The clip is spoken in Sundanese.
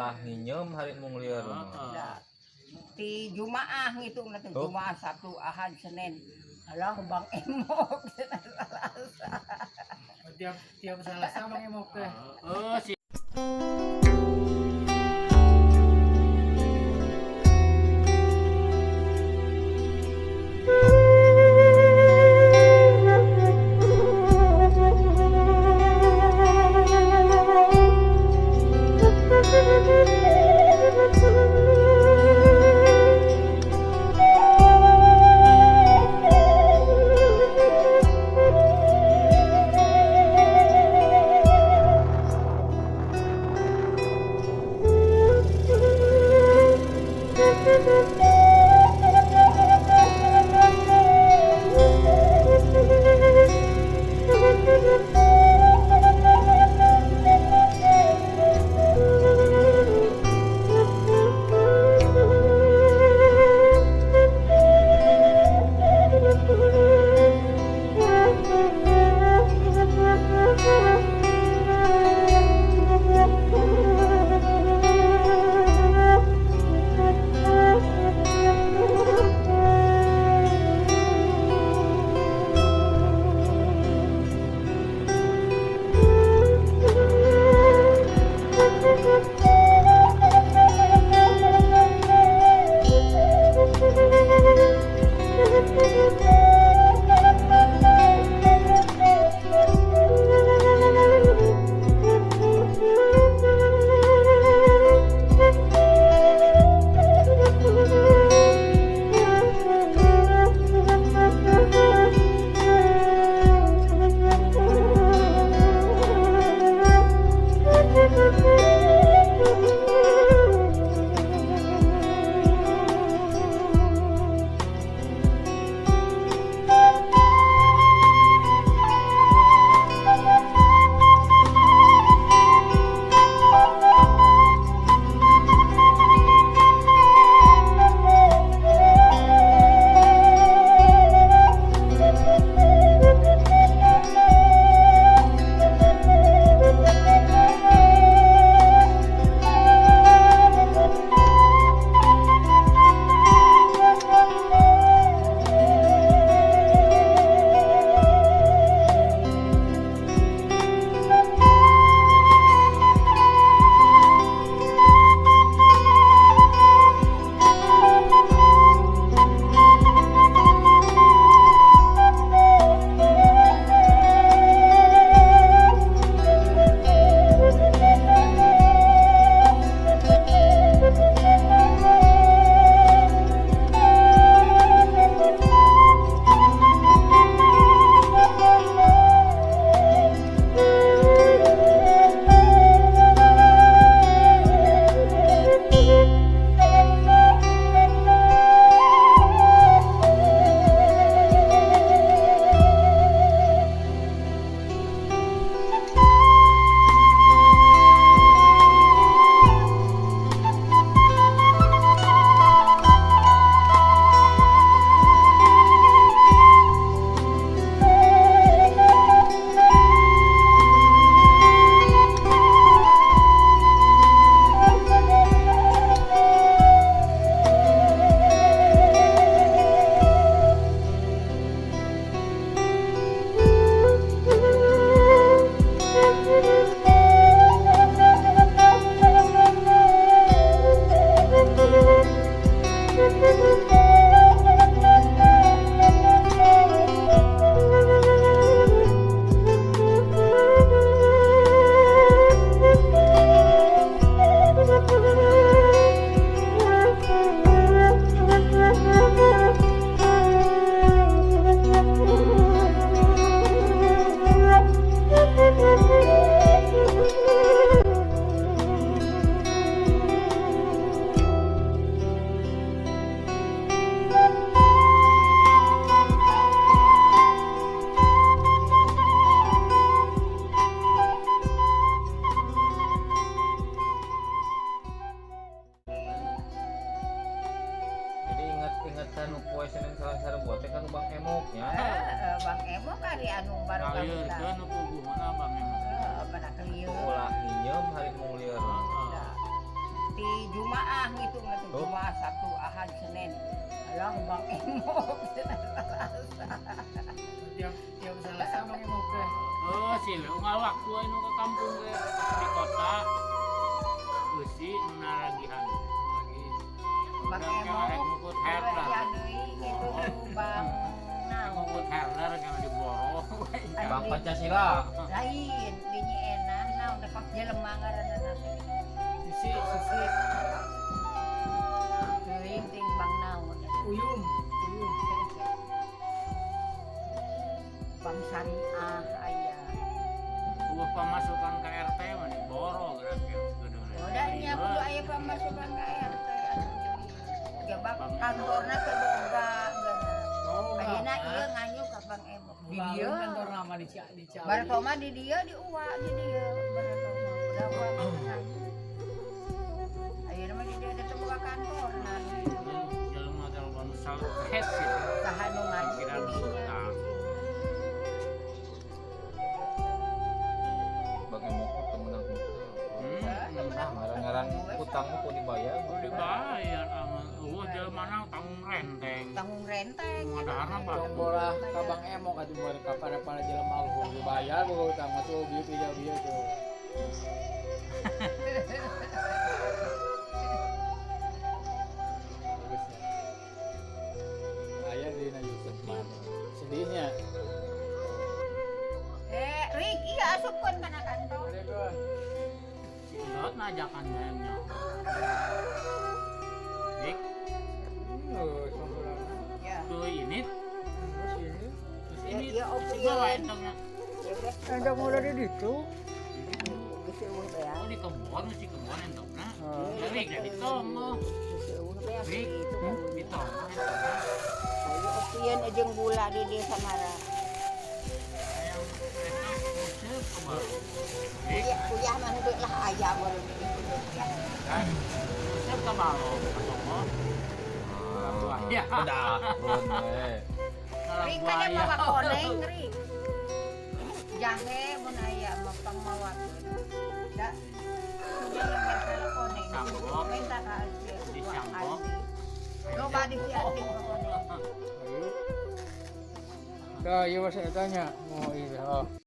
Ulah nginyeum hari mung lieur mah. Ti Jumaah ngitungna teh Jumaah Sabtu Ahad Senin. Alah Bang Emok Selasa. Tiap Selasa Bang Emok teh. Heeh si Poe Senin Selasa Rebo teh kan Bang Emok nya. Heeh, Bang Emok ari anu baru kalieurkeun nu puguhna Bang Emok. Heeh, pada kelieur. Ulah nginyeum hari mung lieur. Heeh. Di Jumaah ngitungna teh Jumaah, Sabtu, Ahad, Senin. Alah Bang Emok Selasa. Tiap tiap Selasa Bang Emok teh. Oh, sih, unggal waktu anu ke kampung ge di kota. Eusi nu naragihan. Lagi. Bang Emok. Ngukut herder. Ya deui gitu Bang. Nah, Ngukut herder kana diboro. Bang Pancasila. Lain di Nyi Enah naon teh pas jelema ngaranna teh. Sisi sisi Teuing ting Bang naon. Uyum, Uyum. Bang Syariah aya. Eueuh pamasukan ka RT mah diboro geura geus. Udah nya kudu aya pamasukan ka RT atuh. Jabak kantorna teu boga geuna. Oh, Ayeuna ieu nganyu ka Bang Emok. Di dieu. Kantor nama di di Ciawi. Baratoma di dieu di Uwa di dieu Baratoma. Udah Uwa nganyu. Ayeuna mah di dieu teu boga kantorna. Jelema teh loba nu salukes gitu. Saha nu nganyu Pikiran di dinya. hutang. Bang Emok teu meunang hutang. Hmm. Ah, ngaran-ngaran hutang mah kudu dibayar. Kudu dibayar aman. Eueuh jelema na tanggung renteng. Tanggung renteng. Ngadarna Tong bola ka Bang Emok atuh bae ka para para jelema luhur dibayar boga utang mah tuh bieu bieu bieu tuh. Bagus ya. Aya di Yusuf mah. Sedihnya. Eh, Rik, iya asupkeun kana kantor. Boleh gua. Si Idot ngajakan nya. Dik, Oh, sempurna. Ya. tuh ini, Terus ini. terus Ya, ini. iya, oke. Coba wae entongnya. Ada mulai di ditu. Geus eueuh teh ya. Oh di kebon, si kebon entongna. Oh. Rik, da ditong. Geus eueuh teh Rik, gitu kan. ditong entongna. Ayo opieun jeung gula di desa Samara. Hayang entong useup kebon. Rik, Kuya kuya mah henteu lah aya meureun di ditu kuya. kan useup ka balong atau buaya. Udah, we. Rik kada mawa koneng Rik. Jahe mun aya mah pangmawakeun. Da kuya yang masalah koneng. Sambok. Minta ka Alfi. Di sambok. Loba di si Alfi koneng. Ayo. Dah, iya masih tanya. Mau iya. Oh.